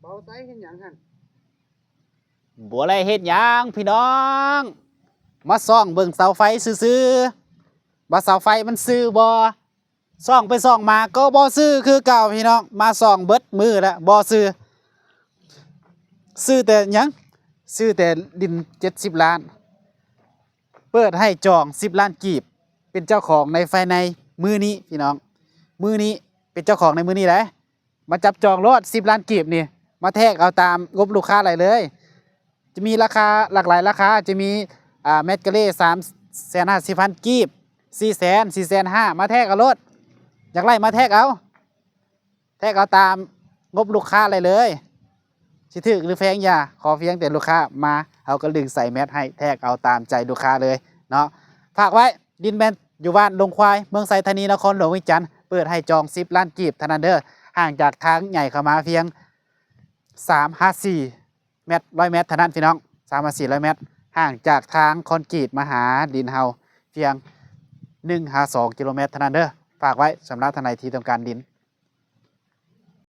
ເອົາໃສ່ເຮັດຫຍັງຫັ້ນ? ບໍ່ໄດ້ເຮັດຫຍັງພີ່ນ້ອງ ມາສ່ອງເບິ່ງເສົາໄຟຊື່ໆ ວ່າເສົາໄຟມັນຊື່ບໍ່. ສ່ອງໄປສ່ອງມາກໍບໍ່ຊື່ຄືເກົ່າພີ່ນ້ອງ ມາສ່ອງເບິດມື້ແລ້ວບໍ່ຊື່. ຊື່ແຕ່ຫຍັງ? ຊື່ແຕ່ດິນເຈັດສິບລ້ານ ເປີດໃຫ້ຈອງສິບລ້ານກີບ ເປັນເຈົ້າຂອງໃນພາຍໃນມື້ນີ້ພີ່ນ້ອງ ມື້ນີ້ເປັນເຈົ້າຂອງໃນມື້ນີ້ເດ້. ມາຈັບຈອງໂລດ ສິບລ້ານກີບນີ້ ມາແທກເອົາຕາມງົບລູກຄ້າໄດ້ເລີຍ. ຈະມີລາຄາຫຼາກຫຼາຍລາຄາ ຈະມີ ອ່າ ແມັດກະເລ ສາມແສນຫ້າສິບພັນກີບ ສີ່ແສນ ສີ່ແສນຫ້າ ມາແທກເອົາໂລດ. ຢາກໄດ້ມາແທກເອົາ ແທກເອົາຕາມງົບລູກຄ້າໄດ້ເລີຍ. ຊິຖືກຫຼືແພງຢ່າ ຂໍພຽງແຕ່ລູກຄ້າມາ ເຮົາກໍດຶງໃສ່ແມັດໃຫ້ ແທກເອົາຕາມໃຈລູກຄ້າເລີຍເນາະ. ຝາກໄວ້ ດິນແມ່ນຢູ່ບ້ານດົງຄວາຍ ເມືອງໄຊທານີ ນະຄອນຫຼວງວຽງຈັນ ເປີດໃຫ້ຈອງສິບລ້ານກີບເທົ່ານັ້ນເດີ້. ຫ່າງຈາກທາງໃຫຍ່ເຂົ້າມາພຽງສາມຫາສີ່ແມັດ ຮ້ອຍແມັດເທົ່ານັ້ນພີ່ນ້ອງ ສາມຫາສີ່ຮ້ອຍແມັດ. ຫ່າງຈາກທາງຄອນກຣີດມາຫາດິນເຮົາພຽງໜຶ່ງຫາສອງກິໂລແມັດເທົ່ານັ້ນເດີ້. ຝາກໄວ້ສຳລັບທ່ານໃດທີ່ຕ້ອງການດິນ